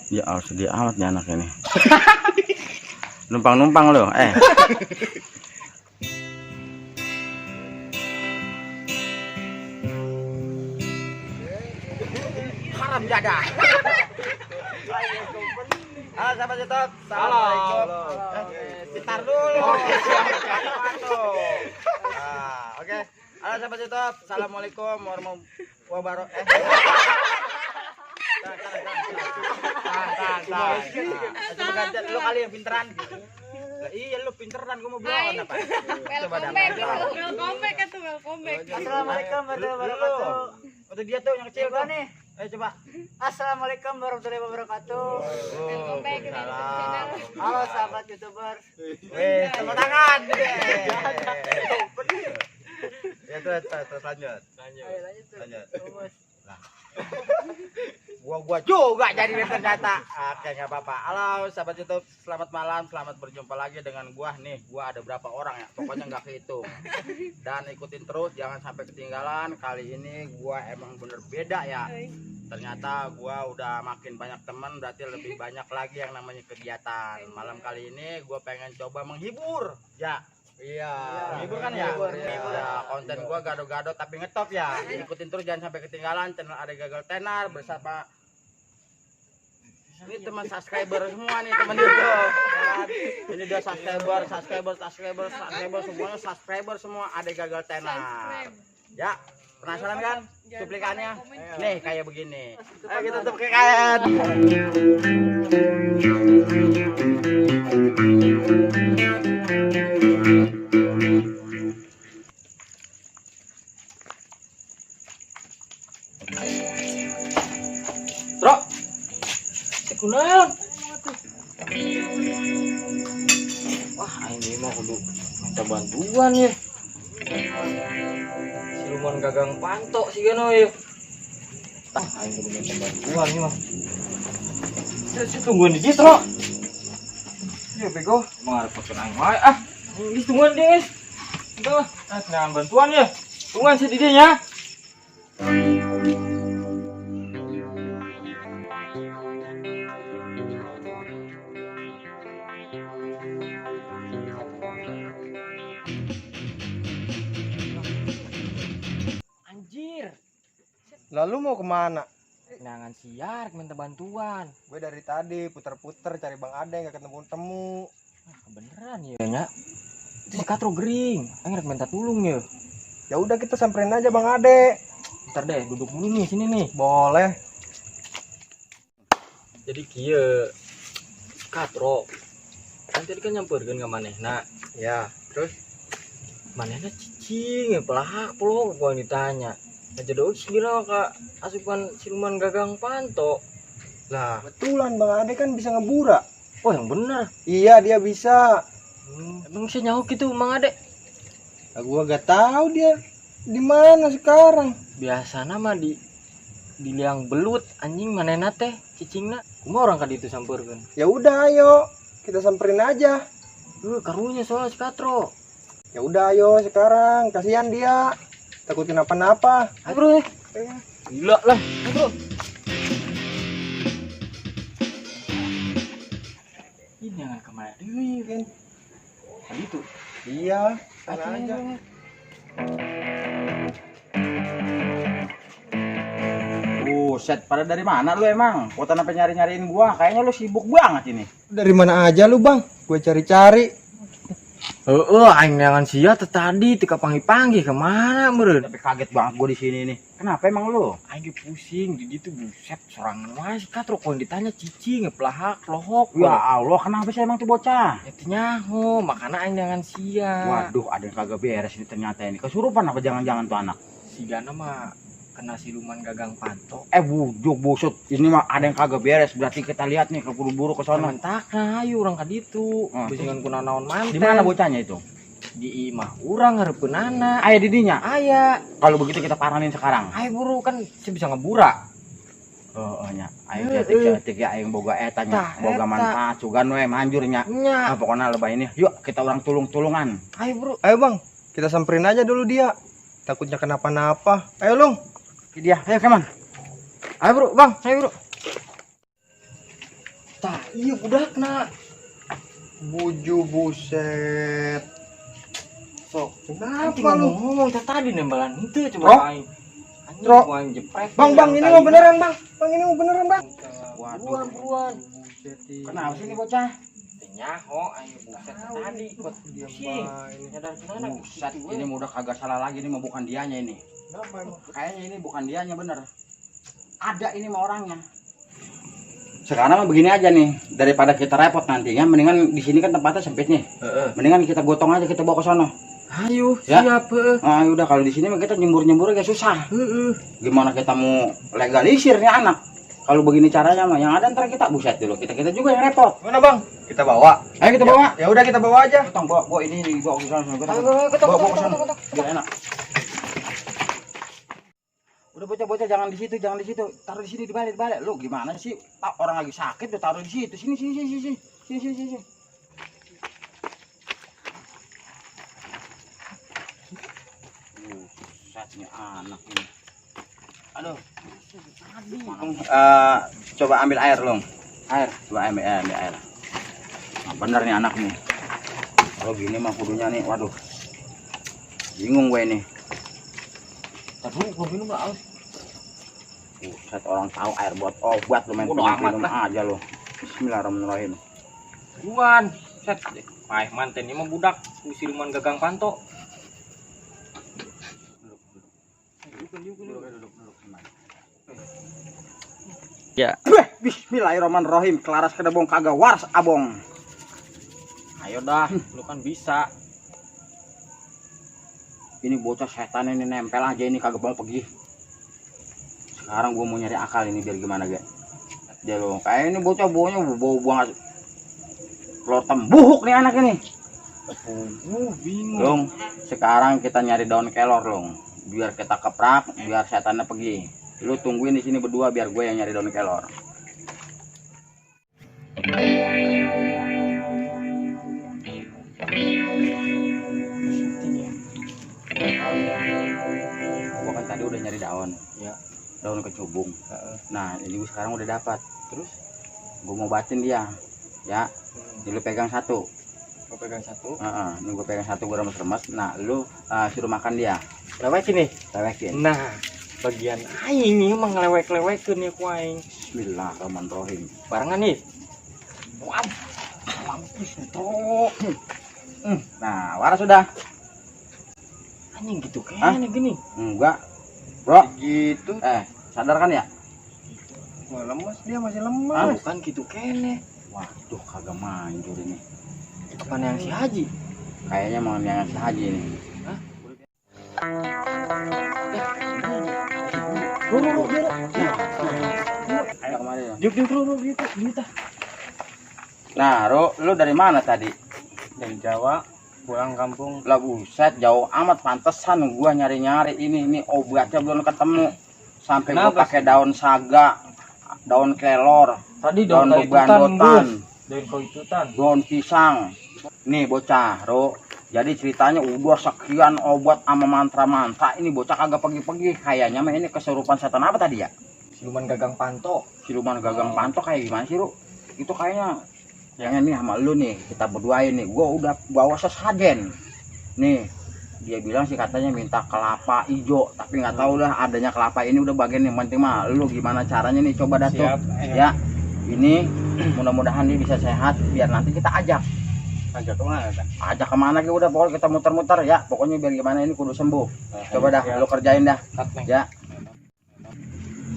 Ya Allah, sedih amat nih anak ini. Numpang-numpang loh, Haram jadah. Halo sahabat YouTube, assalamualaikum. Pintar dulu. Oke. Halo sahabat YouTube, assalamualaikum warahmatullahi wabarakatuh. Coba gantian lu kali yang pinteran. Lah iya lu pinteran, gua mau bilang apa? Coba dah. Welcome back atuh, welcome back. Assalamualaikum warahmatullahi wabarakatuh. Untuk dia tuh yang kecil tuh nih. Ayo coba. Assalamualaikum warahmatullahi wabarakatuh. Welcome back ke YouTube channel. Halo sahabat YouTuber. Tepuk tangan. Ya terus lanjut. Ayo lanjut. Lanjut. Gua juga jadi ternyata. Oke, nggak apa-apa. Halo sahabat YouTube, selamat malam, selamat berjumpa lagi dengan gua nih. Gua ada berapa orang ya? Pokoknya nggak kehitung. Dan ikutin terus, jangan sampai ketinggalan. Kali ini gua emang bener beda ya. Ternyata gua udah makin banyak teman, berarti lebih banyak lagi yang namanya kegiatan. Malam kali ini gua pengen coba menghibur. Ya. Iya, menghibur kan ya? Ya, konten gua gado-gado tapi ngetop ya. Ikutin terus, jangan sampai ketinggalan channel Ada Gagal Tenar bersama ini teman subscriber semua nih, teman YouTube. Ini dia subscriber semuanya subscriber semua Ada Gagal Tenar. Ya, penasaran kan cuplikannya? Nih kayak begini. Ayo kita tepukkan. Bro, kunaon? Wah, ini mah kudu minta bantuan ya. Siluman gagang pantok sih gano ya. Aing kudu minta bantuan nih mah. Saya tungguin di situ, Bro. Ya bego, emang harus pakai aing wae. Ini tungguin deh. Udah, nah bantuan ya. Tungguin sih di dinya. Anjir. Lalu mau kemana? Nangan siar minta bantuan. Gue dari tadi puter-puter cari Bang Ade nggak ketemu-temu. Beneran ya nya. Itu si Katro gering. Aing minta tolong ya. Ya udah kita samperin aja Bang Ade. Ntar deh duduk dulu nih sini nih. Boleh. Jadi kieu Katro. Kan tadi kan nyamperkeun ka manehna. Ya, terus Manehna cicing ya pelahak pelok gua ditanya. Aja dong segera ka asupan siluman gagang panto. lah betulan Bang Ade kan bisa ngebura. Oh yang bener. Iya dia bisa. Emang bisa nyauk gitu Mang Ade? Nah, gua gak tahu dia di mana sekarang. Biasa nama di liang belut anjing manehna teh cicingna. Kumaha orang ka ditu sampeurkeun? Ya udah ayo kita samperin aja. Karunya soal si Katro. Ya udah ayo sekarang, kasihan dia. Takut kenapa-napa. Ayo bro. Gila lah. Ayo bro. Ini jangan kemana deui kan. Itu. Iya, sana aja. Buset, pada dari mana lu emang? Kok sampai nyari-nyariin gua? Kayaknya lu sibuk banget ini. Dari mana aja lu Bang? Gue cari-cari. Aing neangan sia tadi tika panggil-panggil kemana meureun? Tapi kaget banget gua di sini nih. Kenapa emang lu? Aing pusing di ditu buset sorangan wae si Katro kalau ditanya cicing ngeplahak lohok. Ya Allah, kenapa sih emang tuh bocah? Eta nyaho, makana aing neangan sia. Waduh, ada yang kagak beres ini ternyata ini. Kesurupan apa jangan-jangan tuh anak? Sigana mah kena siluman gagang panto. Bujuk busut. Ini mah ada yang kagak beres. Berarti kita lihat nih, keburu-buru ke sono. Mentakna ayo urang ka ditu. Bisingan kuna naon manten. Di mana bocahnya itu? Di imah urang ngareupeunana. Ayah didinya. Aya. Kalau begitu kita paranin sekarang. Ayo buru kan saya bisa ngebura. Nya. Ayo detik ya aing boga eta nya. Boga manfaat sugan we manjur nya. Nya. Pokona lebay ini. Yuk kita orang tulung-tulungan. Ayo bro. Ayo Bang, kita samperin aja dulu dia. Takutnya kenapa-napa. Ayo Long. Dia, ayo keman. Ayo bro, bang, ayo bro. Tah, iya budakna. Buju buset. Sok, Kenapa kenapa lu? ngomong tadi nembalan itu Bro? coba aing. Bro? Anjing jepret. Bang, ini mau beneran, Bang. Bang, ini mau beneran, Bang. Buruan, buruan. Kenapa sih ini bocah? Nyaho, ayo buset tadi buat pusing. Nyadar gimana? Buset, ini mau udah kagak salah lagi, ini mau bukan dianya ini. Kenapa emang? Kayaknya ini bukan dianya bener. Ada ini mah orangnya. Sekarang mah begini aja nih, daripada kita repot nantinya, mendingan di sini kan tempatnya sempit nih. Mendingan kita gotong aja, kita bawa ke sono. Ayo, Ya. siap. Ah, udah kalau di sini mah kita nyembur-nyembur agak susah. Gimana kita mau legalisir nih anak? Kalau begini caranya mah yang ada ntar kita buset dulu. Kita juga yang repot. Mana, Bang? Kita bawa. Ayo kita bawa. Ya udah kita bawa aja. Tong bawa ini bawa ke sana. Ayo, Bawa ke sana. Biar enak. Udah bocah-bocah jangan di situ, jangan di situ. Taruh di sini dibalik. Lu gimana sih? Orang lagi sakit tuh taruh di situ. Sini. Sini. Busetnya anak ini. Aduh. Coba ambil air, Long. Coba ambil air. Nah, bener nih anak nih. Kalau gini mah kudunya nih, waduh. Bingung gue nih. Tapi gua minum lah. Buset, orang tahu air buat obat lu main Bodo amat minum aja lu. Bismillahirrahmanirrahim. Buruan. Set. Ai manten ini mah budak siluman gagang panto. Ya. Bismillahirrahmanirrahim. Kelaras kedebong kagak waras abong. Ayo dah, lu kan bisa. Ini bocah setan ini nempel aja ini kagak mau pergi. Sekarang gua mau nyari akal ini biar gimana, Ge. Dia lo kayak ini bocah baunya bau banget. Telur tembuhuk nih anak ini. Bingung. Long, sekarang kita nyari daun kelor, Long. Biar kita keprak, biar setannya pergi. Lu tungguin di sini berdua biar gue yang nyari daun kelor. Gua kan tadi udah nyari daun, Ya. daun kecubung. Nah, ini gue sekarang udah dapat. Terus gue mau batin dia, ya. Ini lu pegang satu. Gua pegang satu. Ini gue pegang satu, gue remes-remes. Nah, lu suruh makan dia, Lewekin nih. lewekin. Nah, bagian aing nih emang ngelewek-lewekin nih ku aing. Bismillahirrahmanirrahim. Barengan nih. Wah, mampus tuh. Nah, waras sudah. Anjing gitu kayaknya gini. Enggak, bro. Gitu. Sadar kan ya? Wah, lemas dia masih Ah, lemas. Bukan gitu kayaknya. Waduh, kagak manjur ini. Apaan yang si Haji? Kayaknya mau yang si Haji ini. Bro, Ayo kemari ya. Diuk gitu. Nah, lu dari mana tadi? Dari Jawa, pulang kampung. Lah buset, jauh amat, pantesan gua nyari-nyari ini obatnya belum ketemu. Sampai gua Kenapa pakai daun saga, daun kelor, Tadi daun daun beban-beban, Daun koitutan. daun pisang. Nih bocah, Ro. Jadi ceritanya udah sekian obat sama mantra-mantra. Ini bocah kagak pergi-pergi. Kayaknya mah ini kesurupan setan apa tadi ya? Siluman gagang panto. Siluman gagang panto kayak gimana sih, Ru? Itu kayaknya yang nih sama lu nih, kita berduain nih. Gua udah bawa sesajen. Nih, dia bilang sih katanya minta kelapa hijau, tapi nggak tahu lah adanya kelapa ini udah bagian yang penting mah lu gimana caranya nih, coba dah tuh. Siap. Ya. Ini mudah-mudahan dia bisa sehat biar nanti kita ajak. Ajak kemana kan? Ajak kemana ke udah pokoknya kita muter-muter ya. Pokoknya biar gimana ini kudu sembuh. Coba dah lu kerjain dah. Ya.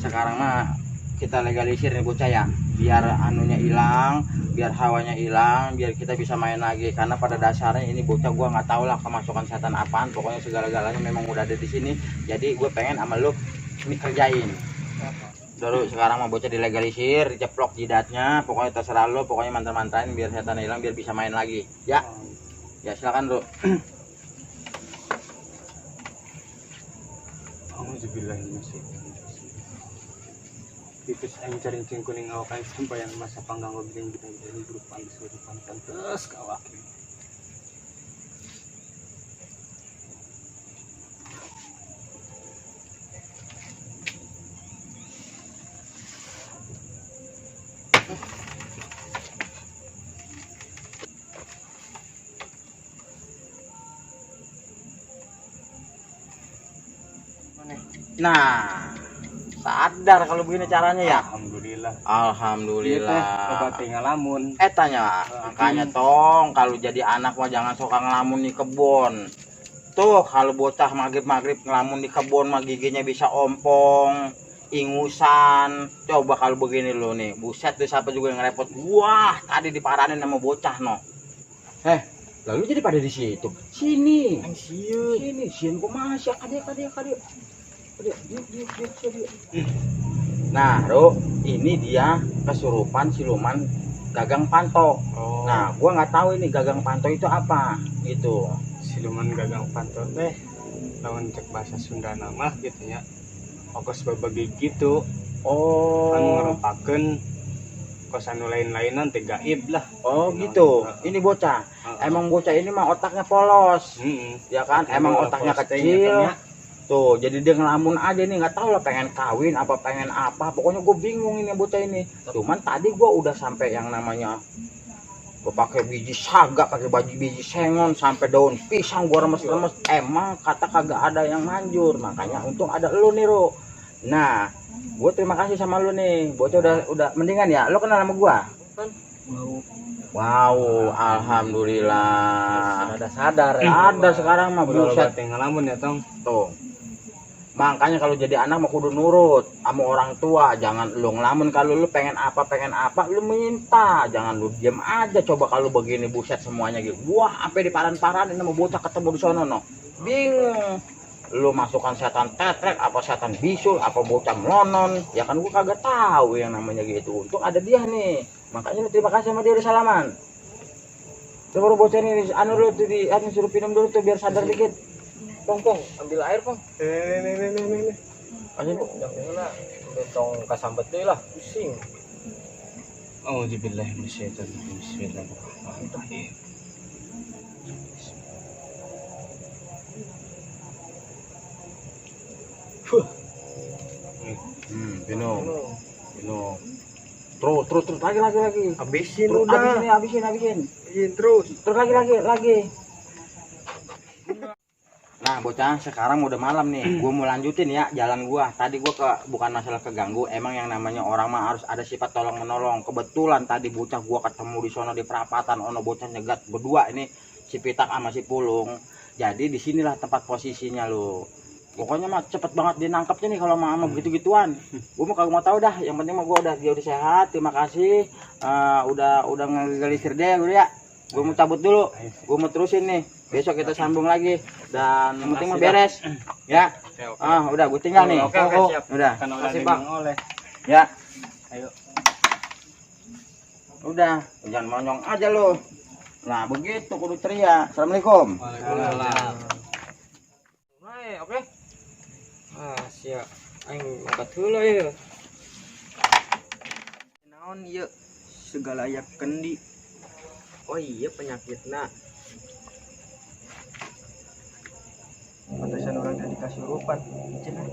Sekarang mah kita legalisir nih bocah ya, biar anunya hilang, biar hawanya hilang, biar kita bisa main lagi. Karena pada dasarnya ini bocah gua nggak tahu lah kemasukan setan apaan, pokoknya segala-galanya memang udah ada di sini. Jadi gue pengen sama lu ini kerjain dulu. Sekarang mah bocah dilegalisir, diceplok jidatnya, pokoknya terserah lu, pokoknya mantra-mantrain biar setan hilang, biar bisa main lagi ya. Ya silakan lu. Tipis aing cari kuning awak aing sampai yang masa panggang bikin kita ini grup pangis pantan terus ke awak. Nah, sadar kalau begini caranya ya. Alhamdulillah. Alhamdulillah. Obat ngalamun. Tanya, makanya tong kalau jadi anak mah jangan suka ngelamun di kebun. Tuh kalau bocah maghrib ngelamun di kebun mah giginya bisa ompong, ingusan. Coba kalau begini lo nih, buset tuh siapa juga yang repot. Wah, tadi diparanin sama bocah no. Lalu jadi pada di situ. Sini. Sini, sini kok masih kadia. Nah, Ro, ini dia kesurupan siluman gagang panto. Oh. Nah, gua nggak tahu ini gagang panto itu apa gitu. Siluman gagang panto teh lawan cek bahasa Sunda nama gitu ya. Ongkos babagi gitu. Oh. Anu ngarepakeun kos anu lain-lainan teh gaib lah. Oh gitu. Ini bocah. Emang bocah ini mah otaknya polos. Ya kan? Emang otaknya kecil. Tuh, jadi dia ngelamun aja nih, nggak tahu lah pengen kawin apa pengen apa. Pokoknya gue bingung ini bocah ini. Cuman tadi gue udah sampai yang namanya gue pakai biji saga, pakai baju biji sengon, sampai daun pisang gue remes-remes. Emang kata kagak ada yang manjur, makanya untung ada lu nih, Ro. Nah, gue terima kasih sama lu nih. Bocah udah mendingan ya. Lu kenal sama gue? Wow, alhamdulillah. Ada sadar ya. Ada sekarang mah buset. Obat ngalamun ya tong. Tuh. Makanya kalau jadi anak mah kudu nurut sama orang tua, jangan lu ngelamun. Kalau lu pengen apa lu minta, jangan lu diam aja. Coba kalau begini buset semuanya gitu. Wah, sampai diparan-paranin sama bocah ketemu di sono no. Bingung. Lu masukkan setan tetrek apa setan bisul apa bocah melonon, ya kan gua kagak tahu yang namanya gitu. Untuk ada dia nih. Makanya lu terima kasih sama dia udah salaman. Coba bocah ini anu lu tuh di anu suruh minum dulu tuh biar sadar dikit. Pong, ambil air, Pong. Nih. Kasih Bu. Jangan betong kasambet deui lah, pusing. Auzubillahi minasyaitonir Bismillahirrahmanirrahim. Minum. Terus lagi. Habisin Terus, udah. habisin. Terus. Terus lagi. Nah bocah, sekarang udah malam nih. Gue mau lanjutin ya jalan gua. Tadi gua bukan masalah keganggu. Emang yang namanya orang mah harus ada sifat tolong menolong. Kebetulan tadi bocah gua ketemu di sono di perapatan. Ono bocah nyegat berdua ini, si Pitak sama si Pulung. Jadi disinilah tempat posisinya lo. Pokoknya mah cepet banget dinangkapnya nih kalau sama begitu-gituan. Gue mah kagak mau tahu dah. Yang penting mah dia udah sehat. Terima kasih. Udah ngegelisir deh gue ya. Gue mau cabut dulu. Gue mau terusin nih. Besok kita sambung lagi. Dan yang penting mah beres. Ya. Udah gue tinggal nih. Oke, siap. Udah. Kan udah Kasih Bang. oleh. Ya. Ayo. Udah. Jangan monyong aja lo. Nah begitu kudu teriak. Assalamualaikum. Waalaikumsalam. Oke. Siap. Aing angkat heula ya. Naon ieu? Segala aya kendi. Oh iya penyakitna. Pantesan orang tadi kasurupan. Cenah.